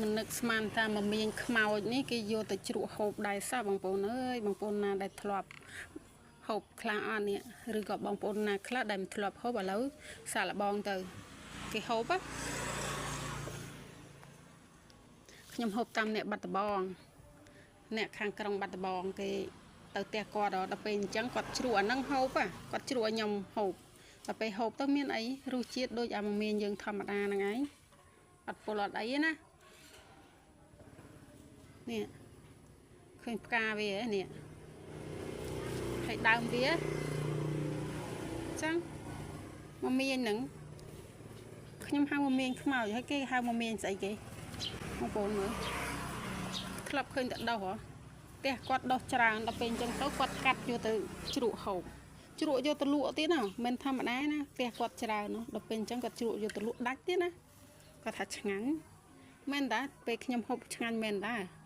មិននឹកស្មានថាមមៀញខ្មោចនេះគេយកទៅជ្រក់ហូបដែរសោះបងប្អូនអើយ។ បងប្អូនណាដែលធ្លាប់ហូបខ្លះអត់នេះ ឬក៏បងប្អូនណាខ្លះដែលមិនធ្លាប់ហូប ឥឡូវសាកល្បងទៅ គេហូប ខ្ញុំហូបតាមអ្នកបាត់ដបង អ្នកខាងក្រុងបាត់ដបង គេទៅផ្ទះគាត់ ដល់ពេលអញ្ចឹងគាត់ជ្រក់អាហ្នឹងហូប គាត់ជ្រក់ឲ្យខ្ញុំហូប ដល់ពេលហូបទៅមានអីរសជាតិដូចអាមមៀនយើងធម្មតាហ្នឹងឯង អត់ពុលអត់អីណា។ នេះឃើញផ្កាវានេះហើយ ដើមវាចឹង មមៀនហ្នឹងខ្ញុំហៅមមៀនខ្មោច ហើយគេហៅមមៀនស្អីគេបងប្អូនមើល? ធ្លាប់ឃើញតែដោះហ៎ ផ្ទះគាត់ដោះច្រើន ដល់ពេលអញ្ចឹងទៅគាត់កាត់យកទៅជ្រក់ហូប ជ្រក់យកទៅលក់ទៀតណា មិនធម្មតាណា ផ្ទះគាត់ច្រើនណា ដល់ពេលអញ្ចឹងគាត់ជ្រក់យកទៅលក់ដាច់ទៀតណា។ គាត់ថាឆ្ងាញ់មែនតា ពេលខ្ញុំហូបឆ្ងាញ់មែនតា។